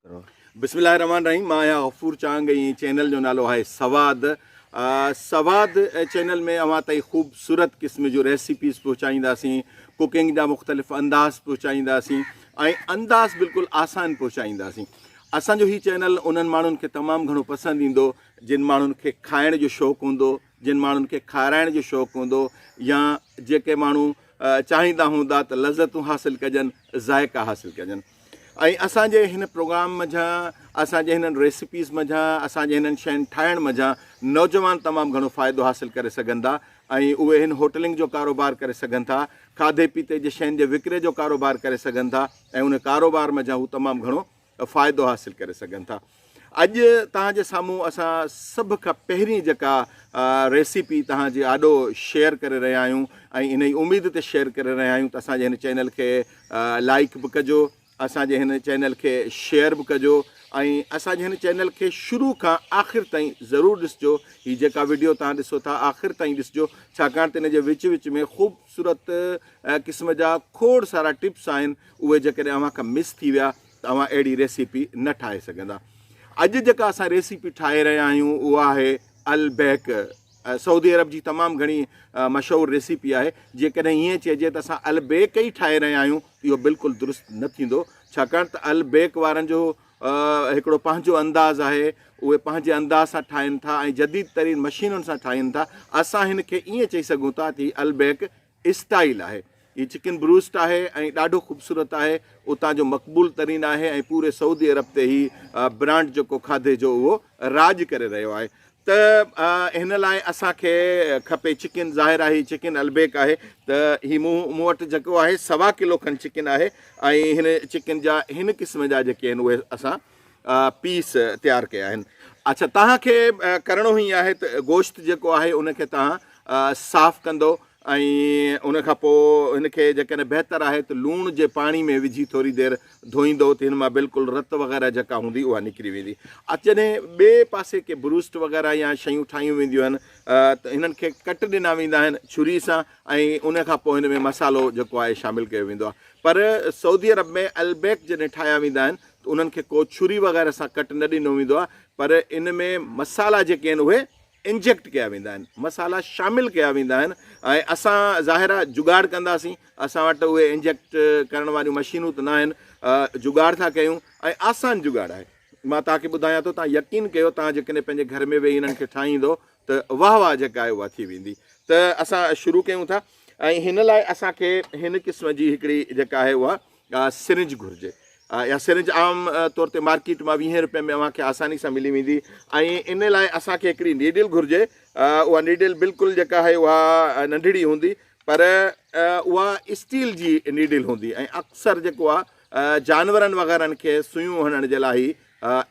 بسم الله الرحمن الرحيم مان آهيان غفور چانگ ۽ چينل جو نالو آهي سواد سواد چينل ۾ اوهان تائين خوبصورت قسم جون ريسيپيز پهچائينداسين ڪوڪنگ جا مختلف انداز پهچائينداسين ۽ انداز بلڪل آسان پهچائينداسين اسان جو هي چينل انهن ماڻهن کي تمام گهڻو پسند ايندو جن ماڻهن کي کائڻ جو شوق هوندو جن ماڻهن کي کارائڻ جو شوق هوندو يا جيڪي ماڻهو چاهيندا هوندا ته لذتون حاصل ڪجن ذائقا حاصل ڪجن ۽ اسان جي هن پروگرام منجهان اسان جي هنن ريسيپيز منجهان اسان جي هنن شين ٺاهڻ منجهان نوجوان تمام گهڻو فائدو حاصل ڪري سگهن ٿا ۽ اهي هن هوٽلنگ جو ڪاروبار ڪري سگهن ٿا کاڌي پيتي جي شين جي وڪري جو ڪاروبار ڪري سگهن ٿا ۽ ان ڪاروبار منجهان هو تمام گهڻو فائدو حاصل ڪري سگهن ٿا اڄ توهان جي سامهون اسان سڀ کان پهرين جيڪا ريسيپي توهان جي آڏو شيئر ڪري رهيا آهيون ۽ انهي اميد تي شيئر ڪري رهيا آهيون ته اسان جي هن چينل کي لائيڪ به ڪجو اسان جي هن چينل کي شيئر به ڪجو ۽ اسان جي هن چينل کي شروع کان آخر تائين ضرور ڏسجو هي جيڪا وڊيو توهان ڏسو ٿا آخر تائين ڏسجو ڇاڪاڻ ته ان جي وچ وچ ۾ خوبصورت قسم جا کوڙ سارا ٽپس آهن اهي جيڪڏهن اوهان کان مس ٿي ويا ته اوهان اهڙي ريسيپي نه ٺاهي سگهندا. اڄ جيڪا اسان ريسيپي ٺاهي رهيا آهيون اها آهي البيڪ سعودي عرب جي تمام گهڻي مشهور ريسيپي آهي. جيڪڏهن ائين چئجي ته اسان البيڪ ئي ٺاهي رهيا آهيون ته اهو بلڪل درست نه ٿيندو ڇاڪاڻ ته البيڪ وارن جو هڪڙو پنهنجو انداز آهي اهي پنهنجي انداز سان ٺاهين ٿا ۽ جديد ترين مشينن سان ٺاهين ٿا. اسان هن کي ائين چئي سگهون ٿا ته هي البيڪ اسٽائيل آهي. هي چڪن بروسٽ آهي ۽ ڏاڍو خوبصورت آهي. اتان جو مقبول ترين آهي ۽ پوري سعودي عرب تي هي برانڊ جيڪو کاڌي جو اهو راڄ ڪري رهيو آهي ته هن لاء اسان کي کپي چڪن ظاهر آهي هي چڪن البيڪ آهي ته هي مون مون وٽ جيڪو آهي سوا ڪلو کن چڪن آهي ۽ هن چڪن جا هن قسم جا جيڪي آهن اهي اسان پيس تيار ڪيا آهن اڇا توهان کي ڪرڻو هي آهي ته گوشت جيڪو آهي ان کي توهان صاف ڪندو ۽ ان کان پوء هن کي جيڪڏهن بهتر آهي ته لوڻ جي پاڻي ۾ وجهي ٿوري دير ڌوئيندو ته هن مان بلڪل رت وغيره جيڪا هوندي اها نڪري ويندي. جڏهن ٻئي پاسي ڪي بروسٽ وغيره يا شيون ٺاهيون وينديون آهن ته هنن کي ڪٽ ڏنا ويندا آهن ڇري سان ۽ ان کان پوء هن ۾ مصالحو جيڪو آهي شامل ڪيو ويندو آهي پر سعودي عرب ۾ البيڪ جڏهن ٺاهيا ويندا آهن ته انهن کي ڪو ڇري وغيره سان ڪٽ نه ڏنو ويندو آهي پر ان ۾ مصالحا جيڪي آهن اهي انجيڪٽ ڪيا ويندا آهن، مصالحا شامل ڪيا ويندا آهن ۽ اسان ظاهر آهي جگاڙ ڪنداسين، اسان وٽ اهي انجيڪٽ ڪرڻ واريون مشينون ته ناهن، جگاڙ ٿا ڪيون ۽ آسان جگاڙ آهي. مان توهان کي ٻڌايان ٿو توهان يقين ڪيو توهان جيڪڏهن پنهنجي گهر ۾ ويهي انهن کي ٺاهيندو ته واهه واهه جيڪا آهي اها ٿي ويندي ته اسان شروع ڪيون ٿا ۽ هن لاء اسان کي هن قسم جي هڪڙي جيڪا آهي اها سرنج گهرجي. اها سرنج عام طور تي مارڪيٽ مان ويهين روپين ۾ اوهان کي آساني سان ملي ويندي ۽ ان لاء اسان کي هڪڙي نيڊل گهرجي. اها نيڊل بلڪل جيڪا آهي اها ننڍڙي هوندي پر اها اسٽيل جي نيڊل هوندي ۽ اڪثر جيڪو آهي جانورن وغيرن کي سيون هڻڻ جي لاء هي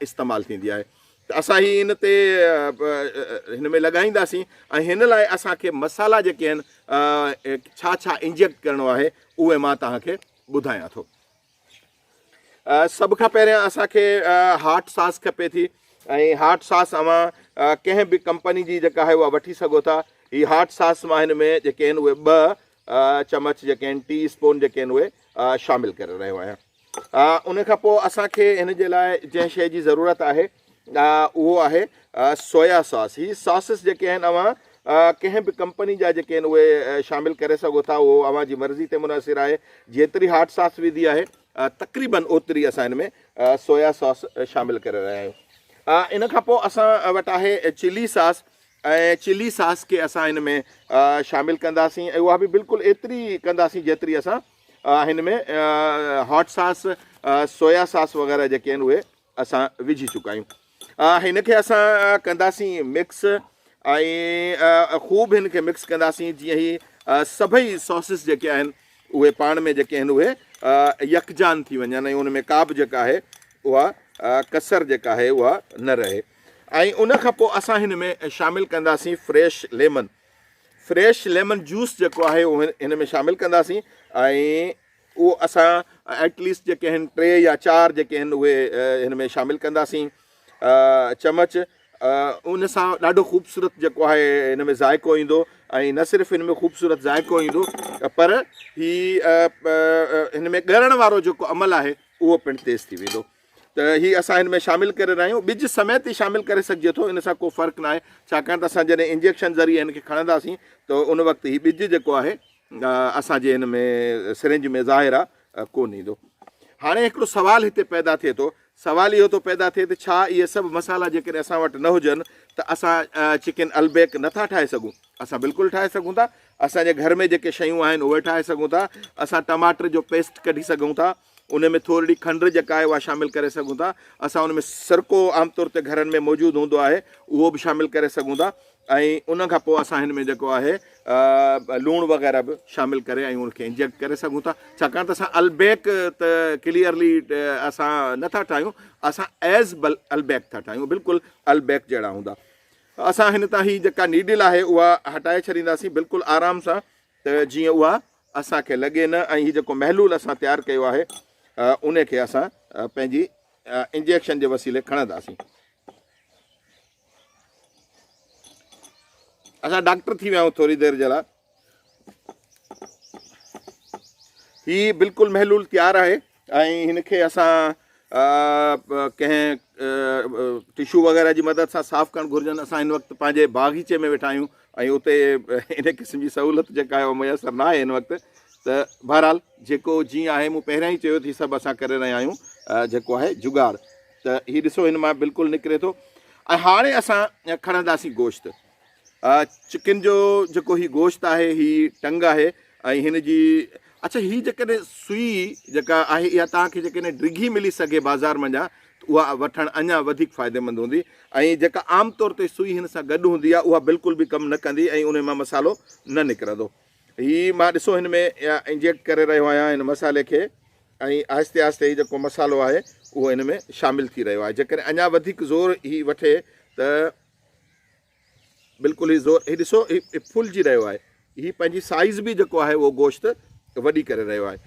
استعمال ٿيندي آهي ته اسان هي ان تي هن ۾ لڳائينداسين ۽ هن لاء اسان کي مصالحا جيڪي آهن ڇا ڇا انجيڪٽ ڪرڻو آهي اهي مان توهان کي ٻڌايان ٿو. سڀ کان پهريان اسان کي هاٽ ساس کپي ٿي ۽ هاٽ ساس اوهان ڪنهن به ڪمپني جي جيڪا آهي اها وٺي سگهو ٿا. هي هاٽ ساس مان هن ۾ جيڪي آهن اهي ٻه چمچ جيڪي آهن ٽي اسپون جيڪي آهن اهي شامل ڪري رهيو آهيان. ان کان پوء اسان کي هن جي لاء جنهن شيء جي ضرورت آهي اهو آهي سويا ساس. هي ساسز جيڪي آهن اوهان ڪنهن به ڪمپني جا جيڪي آهن اهي شامل ڪري سگهو ٿا اهو اوهان جي مرضي تي منحصر آهي. جيتري هاٽ ساس وڌي آهي تقريبن اوتري اسان هن ۾ سويا ساس شامل ڪري رهيا آهيون. ان کان پوء اسان وٽ آهي چلي ساس ۽ چلي ساس کي اسان هن ۾ شامل ڪنداسين ۽ اها به بلڪل ايتري ڪنداسين جيتري اسان هن ۾ هاٽ ساس سويا ساس وغيره جيڪي آهن اهي اسان وجهي چڪا آهيون. هن کي اسان ڪنداسين مڪس ۽ خوب هن کي مڪس ڪنداسين جيئن هي سڀئي ساسز جيڪي آهن اهي پاڻ ۾ جيڪي آهن اهي يڪجان ٿي وڃن ۽ ان ۾ ڪا به جيڪا آهي اها ڪسر جيڪا آهي اها نه رهي ۽ ان کان پوء اسان هن ۾ شامل ڪنداسين fresh lemon fresh lemon juice جيڪو آهي اهو هن ۾ شامل ڪنداسين ۽ اهو اسان ايٽ ليسٽ جيڪي آهن ٽي يا چار جيڪي آهن اهي هن ۾ شامل ڪنداسين چمچ ان سان ڏاڍو خوبصورت جيڪو آهي هن ۾ ذائقو ايندو ۽ نه صرف هن ۾ خوبصورت ذائقو ايندو پر هي هن ۾ ڳرڻ وارو جيڪو عمل آهي اهو پڻ تيز ٿي ويندو. ته هي اسان هن ۾ شامل ڪري رهيا آهيون. ٻج سميت ئي شامل ڪري سگهجي ٿو، ان سان ڪو فرق ناهي، ڇاڪاڻ ته اسان جڏهن انجيڪشن ذريعي هن کي کڻنداسين ته ان وقت هي ٻج جيڪو آهي اسان جي هن ۾ سرنج ۾ ظاهر آهي ڪونه ايندو. هاڻي هڪڙو سوال هتي پيدا ٿئي ٿو، سوال اهو ٿو پيدا ٿئي ته ڇا اهي سڀ مصالحا جيڪڏهن اسان وٽ نه هجن ته اسان چڪن البيڪ نٿا ٺاهي سگهون؟ اسان بلڪل ٺاهي سگهون ٿا. اسان جي گهر ۾ جيڪي شيون آهن اهي ٺاهي سگهون ٿا. اسان ٽماٽر جو پيسٽ ڪڍي سگهون ٿا. ان ۾ ٿورڙي کنڊ جيڪا آهي اها شامل ڪري سگهون ٿا. اسان ان ۾ سرڪو عام طور تي گهرن ۾ موجود هوندو آهي اهو به شامل ڪري سگهون ٿا ۽ ان کان پوء اسان هن ۾ جيڪو آهي لوڻ وغيره به شامل ڪري ۽ ان کي انجيڪٽ ڪري سگهون ٿا ڇاڪاڻ ته اسان البيڪ ته ڪليئرلي اسان نٿا ٺاهيون اسان ايز بل البيڪ ٿا ٺاهيون بلڪل البيڪ جهڙا هوندا. اسان هن تان هي جيڪا نيڊل آهي اها هٽائي ڇڏينداسين بلڪل آرام سان ته جيئن اها اسان کي لڳي نه ۽ هي جيڪو محلول اسان تيار ڪيو آهي ان کي اسان پنهنجي انجيڪشن جي وسيلي کڻنداسين. اسان ڊاڪٽر ٿي ويا آهيون ٿوري دير جي لاء. هي بلڪل محلول تيار آهي ۽ هن کي اسان ڪنهن ٽشو وغيره جي مدد سان صاف ڪرڻ گهرجن. اسان هن وقت پنهنجي باغيچي ۾ ويٺا آهيون ۽ اتي ان قسم جي سهولت جيڪا آهي اها ميسر نه آهي هن وقت ته بهرحال جيڪو جيئن آهي مون پهريان ئي چيو ته هي سڀ اسان ڪري رهيا آهيون جيڪو آهي جگاڙ ته هي ڏسو هن مان بلڪل نڪري ٿو ۽ هاڻي اسان کڻنداسين گوشت چڪن جو جيڪو هي گوشت آهي هي ٽنگ آهي ۽ هن جي اڇا هي جيڪڏهن سوئي جيڪا آهي اها توهان کي جيڪڏهن ڊگهي ملي سگهي بازار منجهان ته اها وٺڻ اڃا وڌيڪ فائديمند هوندي ۽ جيڪا عام طور تي سوئي هن سان گڏ هوندي آهي اها بلڪل به ڪم نه ڪندي ۽ ان مان مصالحو نه نڪرندو. هي مان ڏسو هن ۾ انجيڪٽ ڪري رهيو آهيان هن مصالحي کي ۽ آهستي آهستي هي جيڪو مصالحو آهي اهو هن ۾ شامل ٿي رهيو آهي. جيڪڏهن اڃا وڌيڪ زور هي وٺي ته بلڪل هي زور هي ڏسو هي ڦولجي رهيو آهي. هي پنهنجي سائيز به جيڪو آهي اهو گوشت وڏي ڪري رهيو آهي.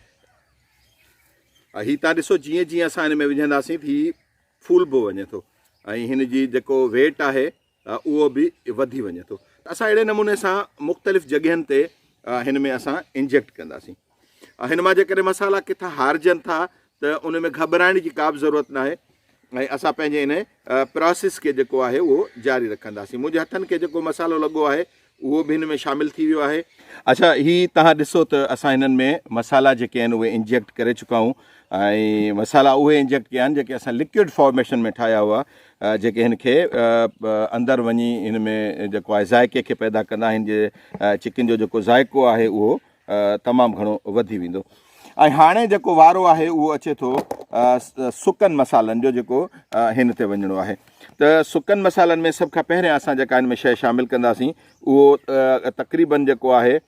هي تان ڏسو جيئن جيئن اسان هن ۾ وجهنداسين ته هي ڦولبو وڃي ٿو ۽ هن جي جيڪو ويٽ آهي اهو به وڌي وڃي ٿو. ته اسان اهڙي نموني سان مختلف جڳهين تي هن ۾ اسان انجيڪٽ ڪنداسين. هن مان جيڪڏهن مصالحا ڪٿان هارجن ٿا ته ان ۾ گهٻرائڻ جي ڪا به ضرورت ناهي ۽ اسان پنهنجي ان پراسيس کي جيڪو آهي اهو جاري رکنداسين. منهنجي هٿن کي جيڪو مصالحو لڳو آهي اهو به هن ۾ شامل ٿي ويو آهي. اڇا هي توهان ڏسو ته اسان هنن ۾ مصالحا جيڪي آهن اهي انجيڪٽ ڪري چڪا آهيون ۽ مصالحا اهي انجيڪٽ ڪيا آهن جيڪي اسان لڪوئڊ فارميشن ۾ ٺاهيا هئا جيڪي هن کي اندر وڃي هن ۾ جيڪو آهي ذائقي کي پيدا ڪندا هن جي چڪن جو جيڪو ذائقو آهي اهو تمام گهڻو وڌي ويندو ۽ هاڻي جيڪو وارو آهي اهو اچي ٿو سڪن مصالحن جو جيڪو هن تي وڃڻو آهي ته سڪن مصالحن ۾ سڀ کان پهريان اسان جيڪا هن ۾ شيء شامل ڪنداسين اهو تقريبن جيڪو آهي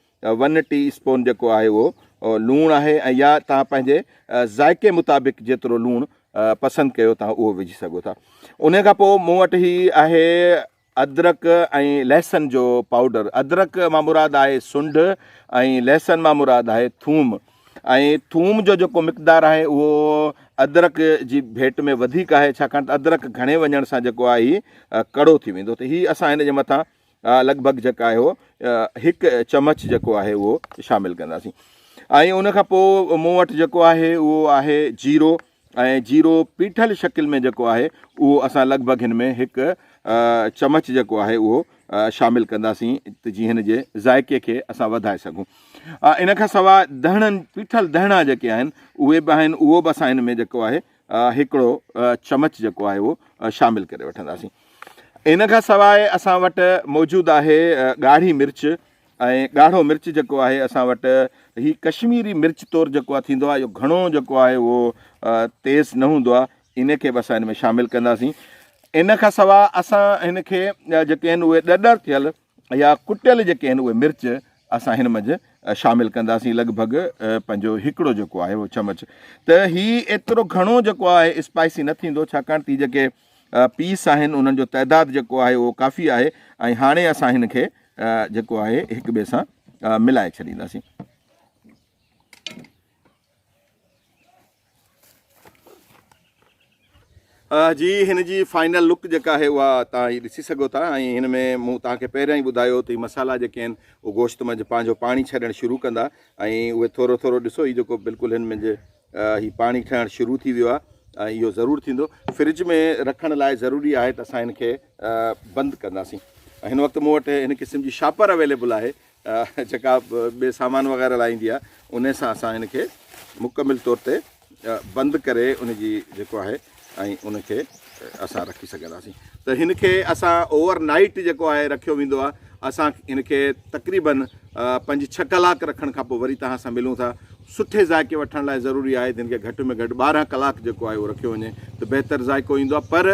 ون ٽي اسپون جيڪو آهي اهو لوڻ آهي ۽ يا توهان پنهنجي ذائقي مطابق جيترو لوڻ پسند ڪيو توهان اهو وجهي سگهو ٿا ان کان پوء مون وٽ هي آهي ادرڪ ۽ لهسن جو پائوڊر، ادرڪ مان مراد آهي سنڍ ۽ لهسن مان مراد آهي ٿوم ۽ ٿوم جو جيڪو مقدار آهي اهو ادرڪ جي ڀيٽ ۾ وڌيڪ آهي ڇاڪاڻ ته ادرڪ گهڻي وڃڻ سان جيڪو آهي هي ڪڙو ٿي ويندو ته هي اسان هن جي مٿان لڳ ڀڳ جيڪا آهي اهو هڪ چمچ جيڪو آهي اهو شامل ڪنداسين ۽ ان کان پوء مون وٽ جيڪو آهي اهو آهي جيرو ۽ جيرو پيٺل شڪل ۾ جيڪو آهي اهو اسان لڳ ڀڳ هن ۾ هڪ چمچ جيڪو آهي اهو شامل ڪنداسين ته جيئن هن جي ذائقي کي اسان وڌائي سگهون. ان کان سواء دهڻن پيٺل دهڻا جيڪي آهن اهي به آهن اهو به اسان هن ۾ جيڪو آهي هڪڙو چمچ جيڪو آهي اهو شامل ڪري وٺنداسين. ان کان سواء اسان وٽ موجود آهي ڳاڙهي مرچ ۽ ڳاڙهو مرچ جيڪو آهي اسان وٽ هي ڪشميري مرچ طور جيڪو آهي ٿيندو آهي اهو گهڻو جيڪو آهي اهو تيز نه هوندو آهي ان کي به اسان ان ۾ شامل ڪنداسين ان کان سواء اسان هن کي جيڪي آهن اهي ڏڏر ٿيل يا ڪٽيل جيڪي آهن اهي مرچ اسان هن منجهه شامل ڪنداسين لڳ ڀڳ پنهنجو هڪڙو جيڪو آهي اهو چمچ ته هي ايترو گهڻو جيڪو آهي اسپائسي نه ٿيندو ڇاڪاڻ ته جيڪي پيس آهن انهن جو تعداد جيڪو آهي اهو ڪافي آهي ۽ هاڻي اسان هن کي جيڪو آهي هڪ ٻئي سان ملائي ڇڏينداسين. جي هن جي فائنل لڪ جيڪا آهي اها توهان هي ڏسي سگهو ٿا ۽ هن ۾ مون توهان کي پهريان ئي ٻڌايو ته هي مصالحا جيڪي آهن اهي گوشت منجهه پنهنجو پاڻي ڇڏڻ شروع ڪندا ۽ اهي ٿورو ٿورو ڏسو هي جيڪو بلڪل هن منجهه هي پاڻي ٺهڻ شروع ٿي ويو آهي ۽ اهو ضرور ٿيندو. فرج ۾ رکڻ لاء ضروري آهي ته اسان هن کي بند ڪنداسين. هن وقت مون وٽ هن قسم جي شاپر اويليبل آهي جيڪا ٻئي سامان وغيره لاء ايندي آهي ان سان اسان هن کي مڪمل طور تي بند ڪري ان جي جيڪو آهي ۽ ان کي اسان رکي سگهنداسين ته هن کي اسان اوور نائيٽ جيڪو آهي رکيو ويندو آهي اسان هن کي تقريبن پنج ڇهه ڪلاڪ رکڻ کان پوء وري توهان سان ملون ٿا. سٺي ذائقي وٺڻ لاء ضروري آهي ته هن کي گهٽ ۾ گهٽ 12 ڪلاڪ جيڪو آهي اهو رکيو وڃي ته بهتر ذائقو ايندو آهي پر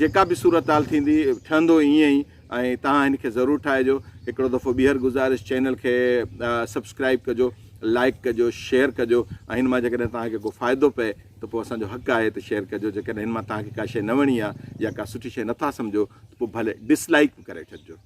جيڪا به صورتحال ٿيندي ٺهندو ائين ئي ۽ توهان هن کي ضرور ٺاهجو. هڪڙو دفعو ٻيهر گذارش چينل کي سبسڪرائيب ڪجو، لائيڪ ڪجو، شيئر ڪجو ۽ هن مان جيڪڏهن توهان کي ڪو فائدو پئي ته پوء اسان جو حق آهي ته شيئر ڪجو جيڪڏهن هن مان توهان کي ڪا شيء نه وڻي آهي يا ڪا سٺي شيء نٿا سمجهو ته پوء ڀلي ڊس لائيڪ به ڪري ڇڏجو.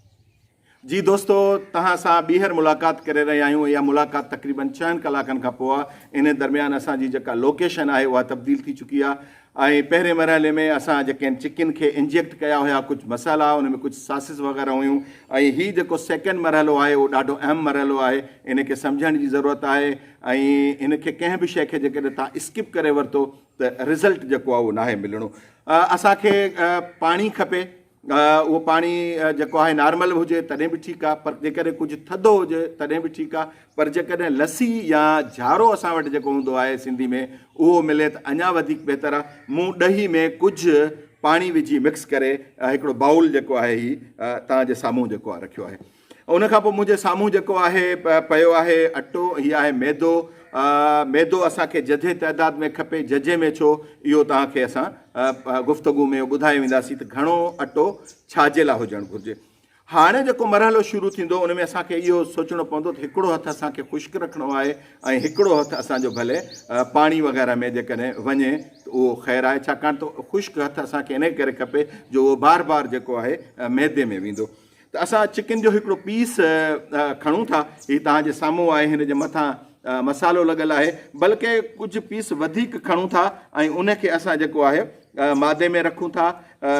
جي دوستو توهان سان ٻيهر ملاقات ڪري رهيا آهيون اها ملاقات تقريبن ڇهن ڪلاڪن کان پوء آهي انهي درميان اسان جي جيڪا لوڪيشن آهي اها تبديل ٿي چڪي آهي ۽ پهرين مرحلي ۾ اسان جيڪي آهن چڪن کي انجيڪٽ ڪيا هيا ڪجهه مسالا ان ۾ ڪجهه ساسز وغيره هيون ۽ هي جيڪو سيڪنڊ مرحلو آهي اهو ڏاڍو اهم مرحلو آهي ان کي سمجهڻ جي ضرورت آهي ۽ ان کي ڪنهن به شيء کي جيڪڏهن توهان اسڪپ ڪري ورتو ته رزلٽ جيڪو آهي اهو ناهي ملڻو اسان کي پاڻي کپي اهو پاڻي جيڪو آهي نارمل به هجي تڏهن به ٺيڪ آهي پر جيڪڏهن ڪجهه ٿڌو هجي تڏهن به ٺيڪ آهي پر جيڪڏهن لسي يا جھارو اسان وٽ جيڪو هوندو آهي سنڌي ۾ اهو ملي ته اڃا وڌيڪ بهتر آهي مون ڏهي ۾ ڪجهه پاڻي وجهي مڪس ڪري هڪڙو باؤل جيڪو آهي هي توهان جي سامهون جيڪو آهي رکيو آهي ان کان پوء منهنجي سامهون جيڪو آهي پيو آهي اٽو، هي آهي ميدو، ميدو اسان کي ججهي تعداد ۾ کپي، ججهي ۾ ڇو اهو توهان کي اسان گفتگو ۾ ٻڌائي وينداسين ته گهڻو اٽو ڇا جي لاء هجڻ گهرجي. هاڻي جيڪو مرحلو شروع ٿيندو ان ۾ اسان کي اهو سوچڻو پوندو ته هڪڙو هٿ اسان کي خشڪ رکڻو آهي ۽ هڪڙو هٿ اسان جو ڀلي پاڻي وغيره ۾ جيڪڏهن وڃي ته اهو خير آهي ڇاڪاڻ ته خشڪ هٿ اسان کي انهي ڪري کپي جو اهو بار بار جيڪو آهي ميدي ۾ ويندو. ته اسان چڪن جو هڪڙو پيس کڻون ٿا هي توهان جي سامهون آهي هن جي مٿان مصالحو لڳل آهي بلڪه ڪجهه پيس وڌيڪ کڻون ٿا ۽ ان کي اسان جيڪو آهي مادي ۾ رکون ٿا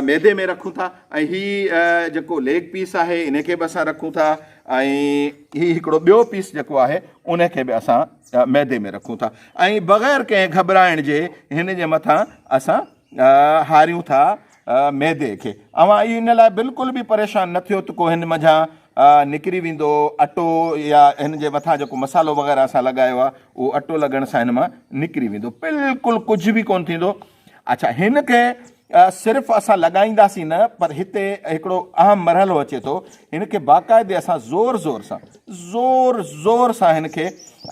ميدي ۾ رکون ٿا ۽ هي جيڪو ليگ پيس آهي ان کي به اسان رکون ٿا ۽ هي هڪڙو ٻيو پيس جيڪو آهي ان کي به اسان ميدي ۾ رکون ٿا ۽ بغير ڪنهن گهٻرائڻ جي هن جي مٿان اسان هاريون ٿا ميدي کي. اوهان ان لاء بلڪل به پريشان نه ٿيو ته ڪو هن منجهان نڪري ويندو اٽو يا هن جي مٿان جيڪو مصالحو وغيره اسان لڳايو آهي اهو اٽو لڳڻ سان هن مان نڪري ويندو بلڪل ڪجهه به ڪونه ٿيندو. اڇا هن کي صرف اسان لڳائينداسين نه پر هتي هڪڙو اهم مرحلو اچي ٿو هن کي باقاعدي اسان زور زور سان زور زور سان هن کي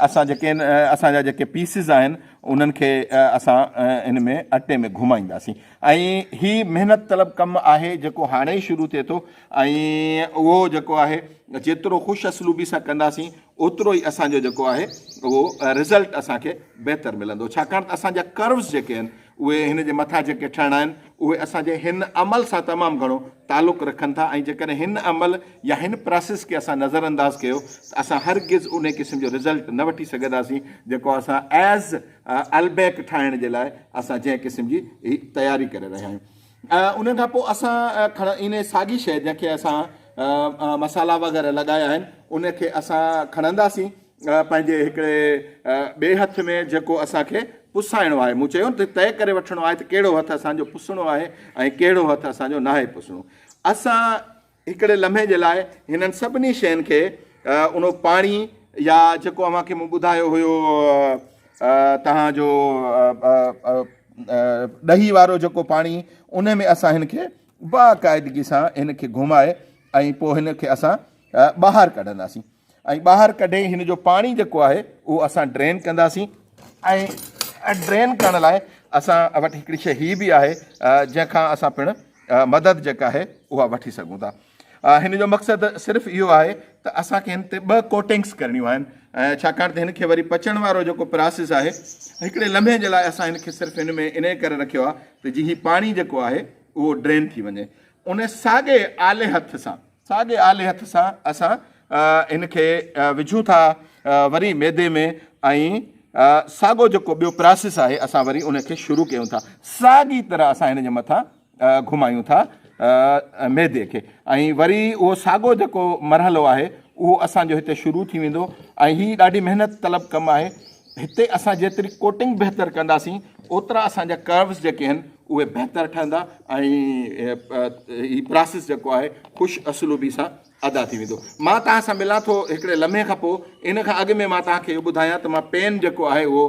اسان جيڪي اسان جا جيڪي پيسز آهن انهن کي اسان ان ۾ اٽي ۾ گهمائينداسين ۽ هي محنت طلب ڪم آهي جيڪو هاڻي ئي شروع ٿئي ٿو ۽ اهو جيڪو آهي جيترو خوش اسلوبي سان ڪنداسين اوترو ئي اسان جو جيڪو آهي اهو رزلٽ اسان کي بهتر ملندو ڇاڪاڻ ته اسان جا ڪروز جيڪي آهن اهي هن جي مٿان جيڪي ٺهڻا آهن اهي اسان جي هن عمل سان تمام گهڻو تعلق رکن ٿا ۽ جيڪڏهن هن عمل يا هن پراسيس کي اسان نظر انداز ڪيو ته اسان هرگز انهي قسم جو رزلٽ نه وٺي سگهنداسين جيڪو اسان ايز البيڪ ٺاهڻ جي لاء اسان جنهن قسم جي هي تياري ڪري رهيا آهيون. ان کان پوء اسان کڻ انهي ساڳي شيء جنهن کي اسان مصالحا وغيره لڳايا آهن ان کي اسان کڻنداسين پنهنجي هڪڙي ٻئي هٿ ۾ جيڪو اسان کي پسائڻو آهي. مون چيو نه ته طئي ڪري وٺڻو آهي ته ڪهڙو هٿ اسان جو پسڻو آهي ۽ ڪهڙو هٿ اسان جو ناهي پسڻو. اسان هڪڙي لمحي جي لاء هنن سڀني شين کي انهو پاڻي يا جيڪو اوهان کي مون ٻڌايو هيو توهان جو ڏهي وارو جيڪو پاڻي ان ۾ اسان هن کي باقاعدگي سان هن کي گهمائي ۽ پوء هن کي اسان ٻاهر ڪڍنداسين. ۽ ٻاهر ڪڍي هن جو پاڻي جيڪو آهي اهو اسان ڊرين ڪنداسين ۽ ڊرين ڪرڻ لاء اسان وٽ هڪڙي شيء هي به آهي جنهن کان اسان پڻ مدد جيڪا آهي اها وٺي سگهون ٿا هن جو مقصد صرف اهو آهي ته اسان کي هن تي ٻه ڪوٽنگس ڪرڻيون آهن ڇاڪاڻ ته هن کي وري پچڻ وارو جيڪو پراسيس آهي هڪڙي لمحي جي لاء اسان هن کي صرف هن ۾ انهي ڪري رکيو آهي ته جي هي پاڻي جيڪو آهي اهو ڊرين ٿي وڃي ان ساڳي آلي هٿ سان ساڳئي آلي هٿ سان اسان هن کي وجهون ٿا وري ميدي ۾ ۽ ساڳو جيڪو ٻيو پراسيس آهي اسان وري ان کي شروع ڪيون ٿا. ساڳي طرح اسان هن جي مٿان گهمايون ٿا ميدي کي ۽ وري اهو ساڳو جيڪو مرحلو آهي اهو اسان جو هتي شروع ٿي ويندو ۽ هي ڏاڍي محنت طلب ڪم آهي. هتي اسان جيتري ڪوٽنگ بهتر ڪنداسين اوترا اسان جا ڪروز جيڪي آهن اهي بهتر ٺهندا ۽ هي پراسيس جيڪو آهي خوش اسلوبي سان ادا ٿي ويندو. مان توهان سان ملان ٿو هڪڙي لمحي کان پوء. ان کان اڳ ۾ مان توهان کي اهو ٻڌايان ته مان پين جيڪو آهي اهو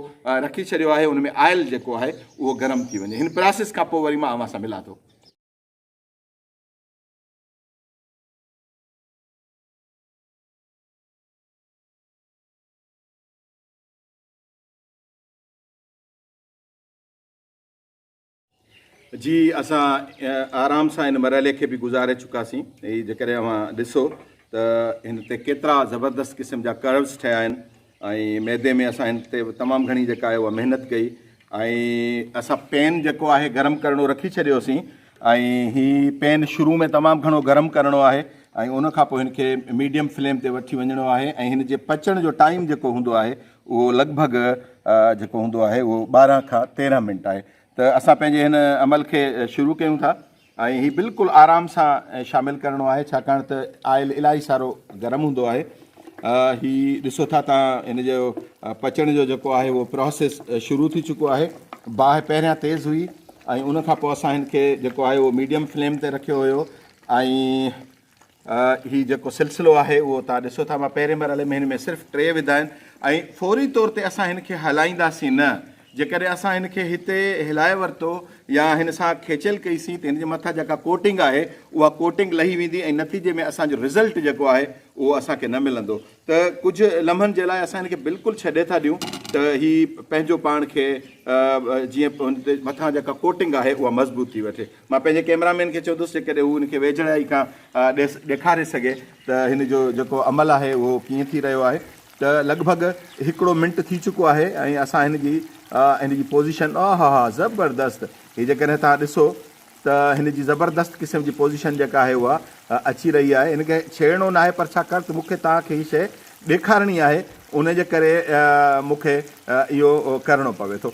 رکي ڇڏيو آهي ان ۾ آئل جيڪو آهي اهو گرم ٿي وڃي. هن پراسيس کان پوء وري مان اوهان سان ملان ٿو. جي اسان آرام سان ان مرحلي کي به گذاري چڪاسين. هي جيڪڏهن اوهان ڏسو ته هن تي ڪيترا زبردست قسم جا ڪروز ٺهيا آهن ۽ ميدي ۾ اسان هن تي تمام گهڻي جيڪا آهي اها محنت ڪئي ۽ اسان پين جيڪو آهي گرم ڪرڻو رکي ڇڏيوسين ۽ هي پين شروع ۾ تمام گهڻو گرم ڪرڻو آهي ۽ ان کان پوء هن کي ميڊيم فليم تي وٺي وڃڻو آهي ۽ هن جي پچڻ جو ٽائيم جيڪو هوندو آهي اهو لڳ ڀڳ جيڪو هوندو آهي اهو 12 کان 13 منٽ آهي ته اسان پنهنجي هن عمل کي شروع ڪيون ٿا ۽ هي بلڪل آرام سان شامل ڪرڻو آهي ڇاڪاڻ ته آئل الاهي سارو گرم هوندو آهي. هي ڏسو ٿا تان هن جو پچڻ جو جيڪو آهي اهو پروسيس شروع ٿي چڪو آهي. باهه پهريان تيز هئي ۽ ان کان پوء اسان هن کي جيڪو آهي اهو ميڊيم فليم تي رکيو هيو ۽ هي جيڪو سلسلو آهي اهو توهان ڏسو ٿا مان پهرين مرحلي ۾ هن ۾ صرف ٽي وڌا آهن ۽ فوري طور تي اسان هن کي هلائينداسين نه جيڪڏهن اسان هن کي هتي هلائي ورتو يا هن سان کيچل ڪئي سين ته هن جي مٿان جيڪا ڪوٽنگ آهي اها ڪوٽنگ لهي ويندي ۽ نتيجي ۾ اسان جو رزلٽ جيڪو آهي اهو اسان کي نه ملندو ته ڪجهه لمحن جي لاء اسان هن کي بلڪل ڇڏي ٿا ڏيون ته هي پنهنجو پاڻ کي جيئن هن تي مٿان جيڪا ڪوٽنگ آهي اها مضبوط ٿي وٺي مان پنهنجي ڪئميرا مين کي چوندس جيڪڏهن هو ان کي ويجهڙائي کان ڏيکاري سگهي ته هن جو جيڪو عمل آهي اهو ڪيئن ٿي رهيو آهي ته لڳ ڀڳ هڪڙو منٽ ٿي چڪو آهي ۽ اسان هن جي هن جي پوزيشن آها ها زبردست هي جيڪڏهن توهان ڏسو ته هن جي زبردست قسم جي پوزيشن جيڪا آهي اها اچي رهي آهي هن کي ڇيڙڻو ناهي پر ڇاڪاڻ ته مون کي توهان کي هي شيء ڏيکارڻي آهي ان جي ڪري مون کي اهو ڪرڻو پوي ٿو.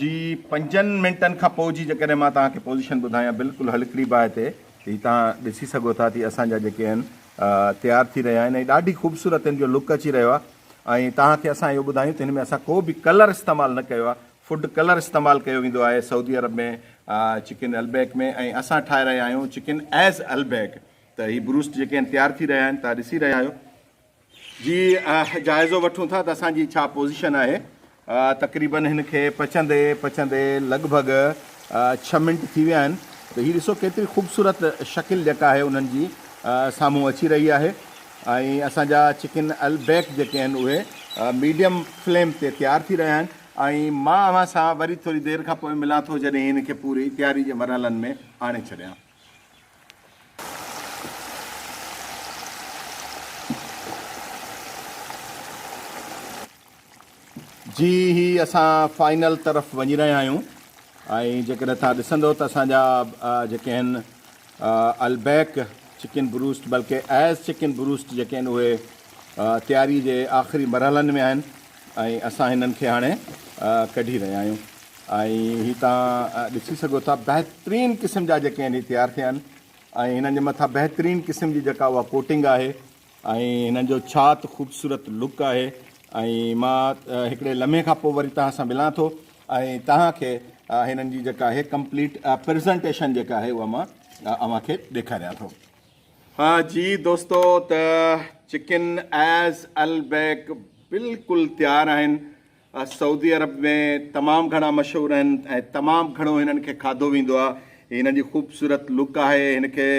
جي پنجن منٽن کان پوء جي جيڪڏهن مان توهان کي پوزيشن ٻڌايان بلڪل هلڪڙي باهه تي ته هي توهان ڏسي سگهو ٿا ته اسان جا جيڪي آهن تيار ٿي رهيا آهن ۽ ڏاڍي خوبصورت ان جو لڪ اچي رهيو آهي ۽ توهان کي اسان اهو ٻڌايون ته هن ۾ اسان ڪو به ڪلر استعمال نه ڪيو آهي فوڊ ڪلر استعمال ڪيو ويندو آهي سعودي عرب ۾ چڪن البيڪ ۾ ۽ اسان ٺاهي رهيا آهيون چڪن ايز البيڪ ته هي بروسٽ جيڪي آهن تيار ٿي رهيا آهن توهان ڏسي رهيا آهيو جي جائزو وٺون ٿا ته اسان جي ڇا پوزيشن آهي. تقريبن هن کي پچندي پچندي لڳ ڀڳ ڇهه منٽ ٿي ويا آهن ته هي ڏسو ڪيتري خوبصورت شڪل جيڪا آهي انهن جي سامهون اچي رهي آهي ۽ اسان جا چڪن البيڪ جيڪي آهن اهي ميڊيم فليم تي تيار ٿي رهيا آهن ۽ مان اوهان سان وري ٿوري دير کان پوء ملان ٿو جڏهن هن کي پوري تياري جي مرحلن ۾ آڻي ڇڏيان. جي هي اسان فائنل طرف وڃي رهيا آهيون ۽ جيڪڏهن توهان ڏسندو ته اسان جا جيڪي آهن البيڪ چڪن بروسٽ بلڪه ايز چڪن بروسٽ جيڪي آهن اهي تياري جي آخري مرحلن ۾ آهن ۽ اسان هنن کي هاڻي ڪڍي رهيا آهيون ۽ هي توهان ڏسي سگهو ٿا بهترين قسم جا جيڪي آهن هي تيار ٿيا آهن ۽ هنن جي مٿان بهترين قسم جي جيڪا اها ڪوٽنگ آهي ۽ هنن جو ڇا ته خوبصورت لڪ آهي ۽ مان هڪڙي لمحي کان پوء وري توهان سان ملان ٿو ۽ توهان کي هنن جي جيڪا آهي ڪمپليٽ پريزنٽيشن جيڪا آهي اها مان اوهان کي ڏيکاريان ٿو. ها جي دوستو ته چڪن ايز البيڪ بلڪل تيار آهن سعودي عرب ۾ تمام گهڻا مشهور آهن ۽ تمام گهڻو هنن کي کاڌو ويندو آهي. هنن جي خوبصورت لڪ آهي. هن کي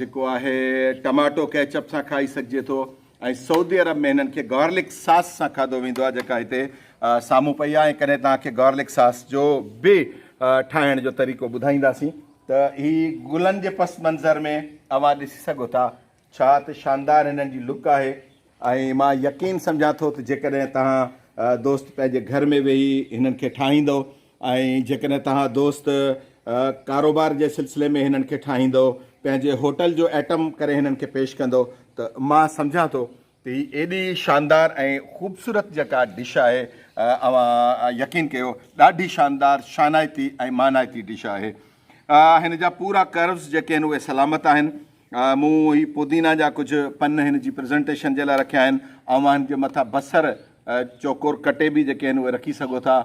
جيڪو آهي ٽماٽو ڪيچپ سان کائي سگهجي ٿو ۽ سعودي عرب ۾ هنن کي گارلڪ ساس سان کاڌو ويندو آهي جيڪا هتي سامهون پئي آهي ۽ ڪڏهن توهان کي گارلڪ ساس جو به ٺاهڻ جو طريقو ٻڌائينداسين ته هي گلن جي پس منظر ۾ اوهان ڏسي سگهو ٿا ڇا ته شاندار هنن جي لڪ آهي ۽ مان يقين سمجهان ٿو ته جيڪڏهن توهان دوست پنهنجي گهر ۾ ويهي هنن کي ٺاهيندؤ ۽ جيڪڏهن توهان دوست ڪاروبار جي سلسلي ۾ هنن کي ٺاهيندؤ پنهنجي هوٽل جو ائٽم ڪري هنن کي پيش ڪندؤ ته مان سمجهان ٿو ته هي ايڏي شاندار ۽ خوبصورت جيڪا ڊش آهي اوهان يقين ڪيو ڏاڍي شاندار شانائتي ۽ مانائتي ڊش آهي هن جا پورا ڪروز جيڪي آهن اهي سلامت آهن مون هي پودينا جا ڪجهه پن هن جي پريزنٽيشن جي لاء رکيا آهن. اوهان هن جي مٿان بصر چوڪور ڪٽي به جيڪي آهن اهي رکي سگهو ٿا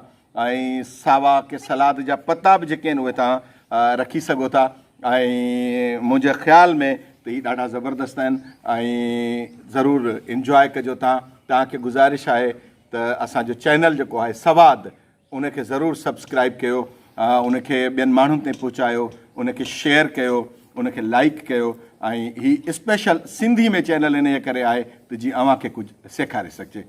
۽ ساوا ڪي سلاد جا پتا به جيڪي آهن اهي توهان رکي سگهو ٿا ۽ منهنجي خيال ۾ ته هي ڏاڍا زبردست آهن ۽ ضرور انجواء ڪجو توهان توهان کي گذارش آهي ته اسان جو چينل جيڪو آهي سواد ان کي ضرور سبسڪرائب ڪيو ان کي ٻين ماڻهن تائين پهچايو ان کي شيئر ڪيو ان کي لائيڪ ڪيو ۽ هي اسپيشل سنڌي ۾ چينل انهيء ڪري آهي ته جيئن اوهان کي ڪجهه سيکاري سگهجي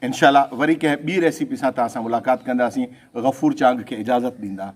انشاء الله وري ڪنهن ٻي ريسيپي سان توهان سان ملاقات ڪنداسين غفور چانگ کي اجازت ڏيندا.